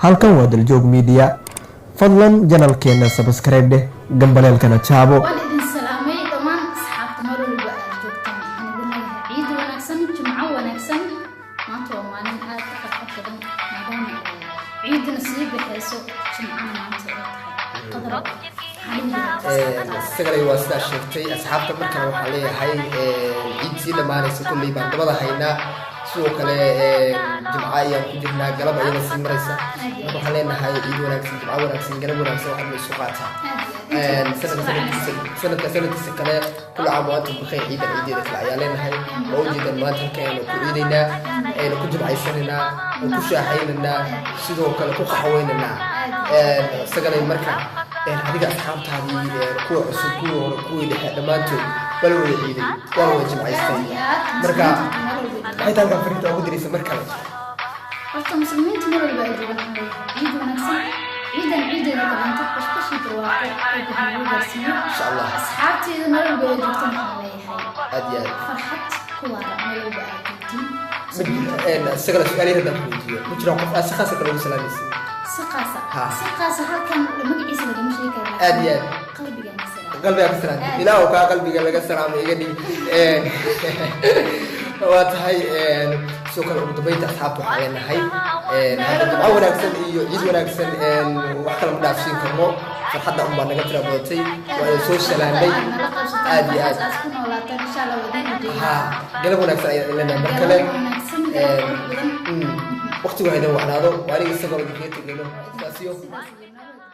Halkan waa Daljoog Media. Fadlan channelkeena subscribe dheh, gambaleelkana taabo. Waan idin salaamay dhammaan asxaabta meel walba aad joogtaan. Waxaan idin leeyahay ciid wanaagsan, jimco wanaagsan. Maanta waa maalin aad u farxad badan, maadaama ay ciidina sii baxayso, jimcana maanta ay tahay. Qadar, maxaa? Sagalay, waa sidaa sheegtay. Asxaabta markana waxaa leeyahay ciid sii dhammaanaysa kolley baan dabada haynaa. Sidoo kale jimco ayaan ku jirnaa, galab ayada sii maraysa. Marka waxaan leenahay ciid wanaagsan, jimco wanaagsan, galab wanaagsan. Waxaad ma isu qaataa sanadka sanadkiisa, sanadka sanadkiisa kale. كل عام وأنتم بخير. Ciidan ciideeda kale ayaa leenahay. Waa ujeedan maanta halkan aynu ku ciidaynaa, aynu ku jimcaysanaynaa oo ku shaaxaynaynaa, sidoo kale ku qaxweynaynaa. Sagalay, marka adiga asxaabtaadii, kuwa cusub, kuwii hore, kuwii dhexe, dhammaantood waa la wada ciiday, waa la wada jimcaystay. Marka maxay tahay halkan fariinta ugu diraysa mar kale? Horta muslimiinta meel walba ay joogaan waxaan leeyahay ciid wanaagsan, ciidan ciideeda kalanta bashbashii barwaaqo ee lagu gaarsiiyo. Insha Allah. Asxaabteeda meel walba ay joogtaan waxaan leeyahay Aad iyo aad. farxad ku waara meel walba aad joogtiin. Sagala, su-aal yar haddaan ku weydiiyo, ma jiraan qof aad si khaasa kale ugu salaamaysa? Si qaasa? Ha. Si qaasa halkan magaciisa lagama sheegi karo. Aad iyo aad. Qalbigan ka salaam. Qalbigaa ka salaamtay. Ilaah kaa qalbiga laga salaamay iga dhig. Waa tahay. Sidoo kale ugu dambeynta asxaabta waxaa leenahay hadda jimco wanaagsan iyo ciid wanaagsan. Wax kale ma dhaafsiin karno, farxadda unbaa naga tira badatay. Waa idin soo salaamay. Nala qabsataan. Aad iyo aad. Aad ku noolaataan, insha Allah wadiin rajeynaa. Ha, galab wanaagsan ayaan idin leenahay mar kale. Galab wanaagsan, galab qurux badan. Waqtigu ha idin wacnaado. Waa aniga isagoo idinkaga tegayno sidaas iyo Sidaas iyo nabad.